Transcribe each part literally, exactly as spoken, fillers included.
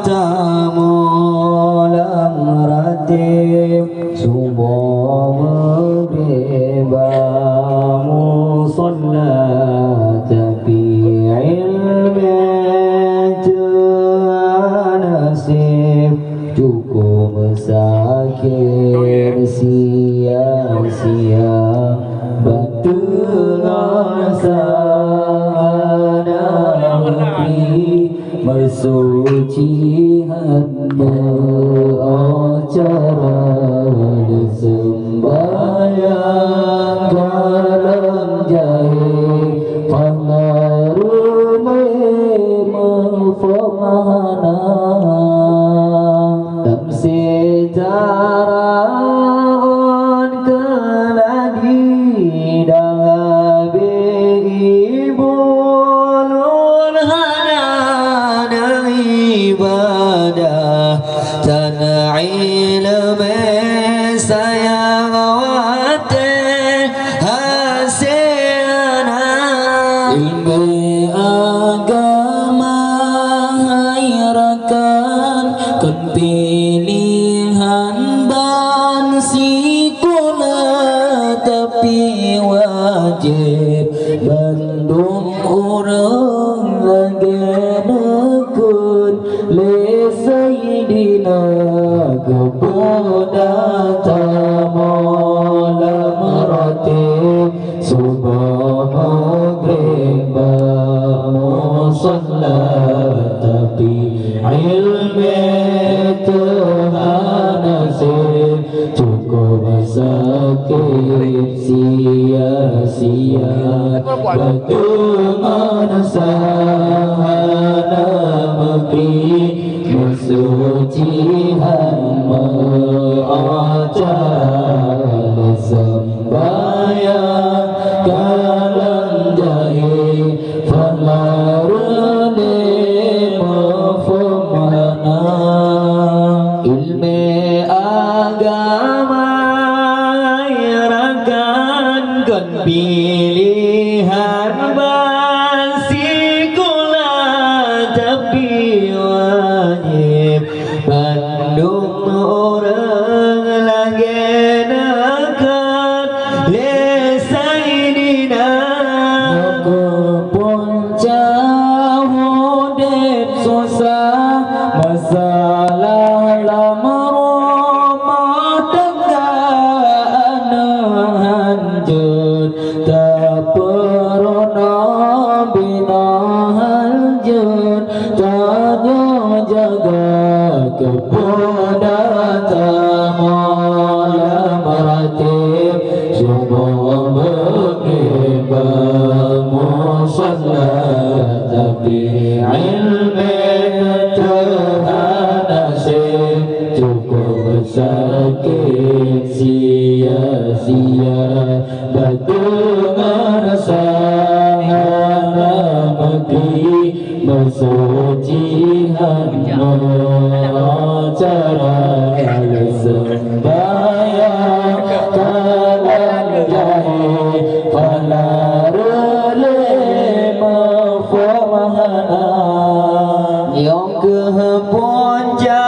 Tamoe lam rateb suboh, meugréb, ba musalla, tapi iéleumé teuh hana seb. Cukup sakét sia-sia, bateungoh sahana meuki, meusuci hamba acara, seumbahyang ka lom jahé, panglaru lé meuphom hana. Lam seujarah ôn keuladi, dan habéh ibu lôn hana neuibadah, tan iéleumé sayang watée hasé hana. Iéleumé agama hai rakan, kon piléhan ban sikula, tapi wajéb bandum ureuëng lagée neukheun lé Saidina. Keupeue tamoe lam rateb suboh, meugréb, ba musalla, tapi iéleumé teuh hana seb. Cukup sakét sia-sia, bateungoh sahana meuki, meusuci hamba acara, seumbahyang ka lom jahé, panglaru lé meuphom hana. Iéleumé agama hai rakan, kon piléhan ban sikula, tapi wajéb bandum ureuëng lagée neukheun lé Saidina. Keupeue punca udeb susah, masalah lam rumah tangga, aneuëk hanjeuet, tapeurunoe binoe hanjeuet, tanyoe jaga. Keupeue tamoe lam rateb suboh, meugréb, ba musalla, tapi iéleumé teuh hana seb. Cukup sakét sia-sia, bateungoh sahana meuki, meusuci hana acara, seumbahyang ka lom jahé, panglaru lé meuphom hana. Nyoe keuh punca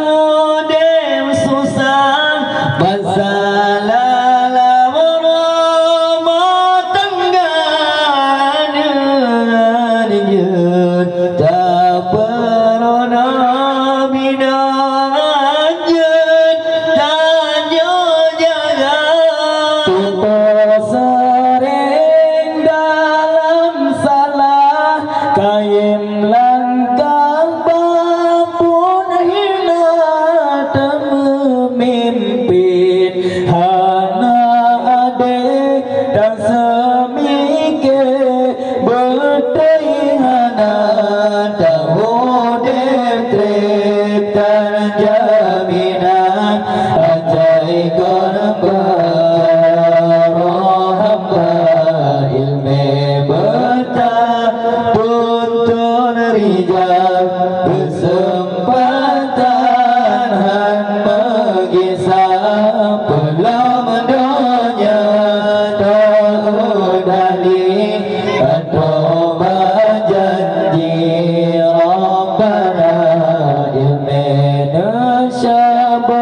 udeb susah, masalah lam rumah tangga, aneuëk hanjeuet, tapeurunoe binoe hanjeuet, tanyoe jaga. Teutap seuréng dalam salah, kayém langkah baphon hina, tameumimpén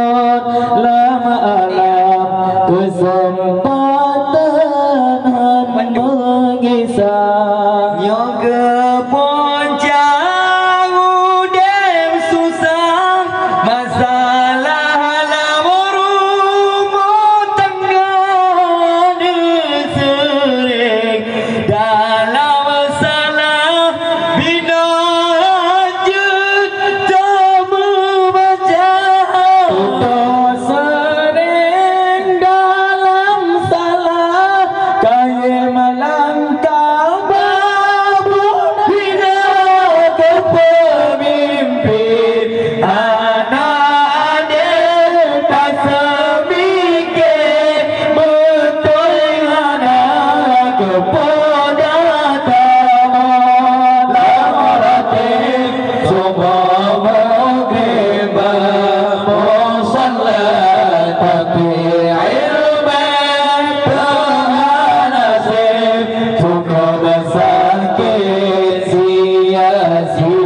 Lam alam keuseumpatan han meugisa. Nyoe keupuncak udeb susah, masalah lam rumoh tangga neuseureng. Dalam salah bina jeuet tameubaca. Tutoe seureng dalam salah, kayém langkah babah hina keu peumimpin. Hana adé taseumike, beutôi hana keupeue gata. Lam roti suboh meugriban, musalla tapi ilmu teuhana sép, cukup sakét sia-sia.